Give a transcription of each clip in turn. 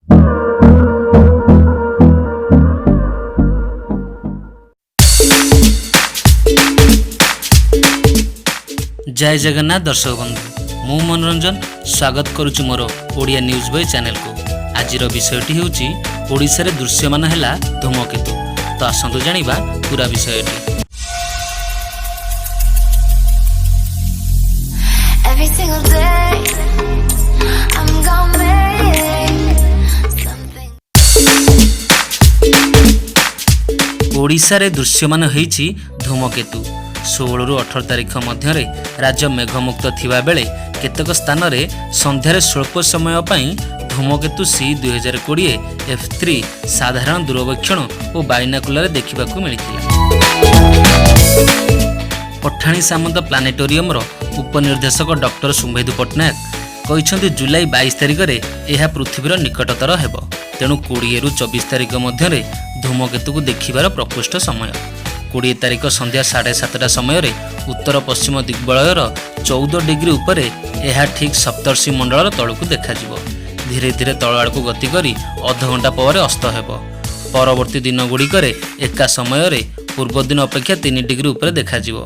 ଜୟ ଜଗନ୍ନାଥ ଦର୍ଶକ ବନ୍ଧୁ, ମୁଁ ମନୋରଞ୍ଜନ ସ୍ୱାଗତ କରୁଛି ମୋର ଓଡ଼ିଆ ନ୍ୟୁଜ୍ ବୟ ଚ୍ୟାନେଲକୁ। ଆଜିର ବିଷୟଟି ହେଉଛି, ଓଡ଼ିଶାରେ ଦୃଶ୍ୟମାନ ହେଲା ଧୂମକେତୁ। ତ ଆସନ୍ତୁ ଜାଣିବା ପୁରା ବିଷୟଟି। Every single day, I'm gonna make something. ଓଡ଼ିଶାରେ ଦୃଶ୍ୟମାନ ହୋଇଛି ଧୂମକେତୁ। 16ରୁ 18 ତାରିଖ ମଧ୍ୟରେ ରାଜ୍ୟ ମେଘମୁକ୍ତ ଥିବାବେଳେ କେତେକ ସ୍ଥାନରେ ସନ୍ଧ୍ୟାରେ ସ୍ୱଳ୍ପ ସମୟ ପାଇଁ ଧୂମକେତୁ ସି 2020 ଏଫ୍3 ସାଧାରଣ ଦୂରବୀକ୍ଷଣ ଓ ବାଇନାକୁଲାରେ ଦେଖିବାକୁ ମିଳିଥିଲା। ପଠାଣି ସାମନ୍ତ ପ୍ଲାନେଟୋରିୟମର ଉପନିର୍ଦ୍ଦେଶକ ଡକ୍ଟର ଶୁଭେନ୍ଦୁ ପଟ୍ଟନାୟକ କହିଛନ୍ତି, ଜୁଲାଇ 22 ତାରିଖରେ ଏହା ପୃଥିବୀର ନିକଟତର ହେବ। ତେଣୁ 20ରୁ 24 ତାରିଖ ମଧ୍ୟରେ ଧୂମକେତୁକୁ ଦେଖିବାର ପ୍ରକୃଷ୍ଟ ସମୟ। 20 ତାରିଖ ସନ୍ଧ୍ୟା 7:30 ସମୟରେ ଉତ୍ତର ପଶ୍ଚିମ ଦିଗ୍ବଳୟର 14 ଡିଗ୍ରୀ ଉପରେ ଏହା ଠିକ୍ ସପ୍ତର୍ଷି ମଣ୍ଡଳର ତଳକୁ ଦେଖାଯିବ। ଧୀରେ ଧୀରେ ତଳ ଆଡ଼କୁ ଗତି କରି ଅଧଘଣ୍ଟା ପରେ ଅସ୍ତ ହେବ। ପରବର୍ତ୍ତୀ ଦିନଗୁଡ଼ିକରେ ଏକା ସମୟରେ ପୂର୍ବଦିନ ଅପେକ୍ଷା 3 ଡିଗ୍ରୀ ଉପରେ ଦେଖାଯିବ।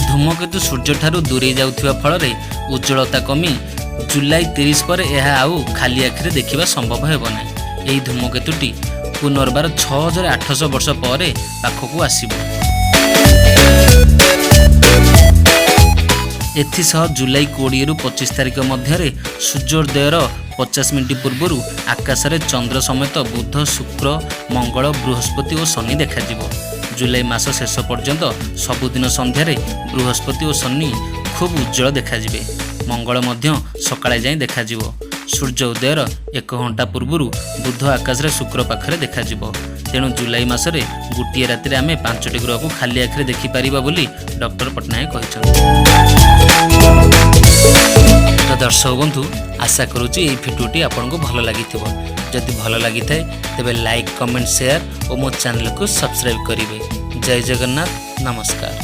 ଧୂମକେତୁ ସୂର୍ଯ୍ୟଠାରୁ ଦୂରେଇ ଯାଉଥିବା ଫଳରେ ଉଜ୍ଜ୍ୱଳତା କମି ଜୁଲାଇ 30 ପରେ ଏହା ଆଉ ଖାଲି ଆଖିରେ ଦେଖିବା ସମ୍ଭବ ହେବ ନାହିଁ। ଏହି ଧୂମକେତୁଟି ପୁନର୍ବାର 6800 ବର୍ଷ ପରେ ପାଖକୁ ଆସିବ। ଏଥିସହ ଜୁଲାଇ 20ରୁ 25 ତାରିଖ ମଧ୍ୟରେ ସୂର୍ଯ୍ୟୋଦୟର 50 ମିନିଟ୍ ପୂର୍ବରୁ ଆକାଶରେ ଚନ୍ଦ୍ର ସମେତ ବୁଧ, ଶୁକ୍ର, ମଙ୍ଗଳ, ବୃହସ୍ପତି ଓ ଶନି ଦେଖାଯିବ। ଜୁଲାଇ ମାସ ଶେଷ ପର୍ଯ୍ୟନ୍ତ ସବୁଦିନ ସନ୍ଧ୍ୟାରେ ବୃହସ୍ପତି ଓ ଶନି ଖୁବ୍ ଉଜ୍ଜ୍ୱଳ ଦେଖାଯିବେ। ମଙ୍ଗଳ ମଧ୍ୟ ସକାଳେ ଯାଇ ଦେଖାଯିବ। ସୂର୍ଯ୍ୟ ଉଦୟର ଏକ ଘଣ୍ଟା ପୂର୍ବରୁ ବୁଧ ଆକାଶରେ ଶୁକ୍ର ପାଖରେ ଦେଖାଯିବ। ତେଣୁ ଜୁଲାଇ ମାସରେ ଗୋଟିଏ ରାତିରେ ଆମେ ପାଞ୍ଚଟି ଗ୍ରହକୁ ଖାଲି ଆଖିରେ ଦେଖିପାରିବା ବୋଲି ଡକ୍ଟର ପଟ୍ଟନାୟକ କହିଛନ୍ତି। ତ ଦର୍ଶକ ବନ୍ଧୁ, ଆଶା କରୁଛି ଏହି ଭିଡ଼ିଓଟି ଆପଣଙ୍କୁ ଭଲ ଲାଗିଥିବ। ଯଦି ଭଲ ଲାଗିଥାଏ, ତେବେ ଲାଇକ୍, କମେଣ୍ଟ, ସେୟାର ଓ ମୋ ଚ୍ୟାନେଲକୁ ସବସ୍କ୍ରାଇବ୍ କରିବେ। ଜୟ ଜଗନ୍ନାଥ, ନମସ୍କାର।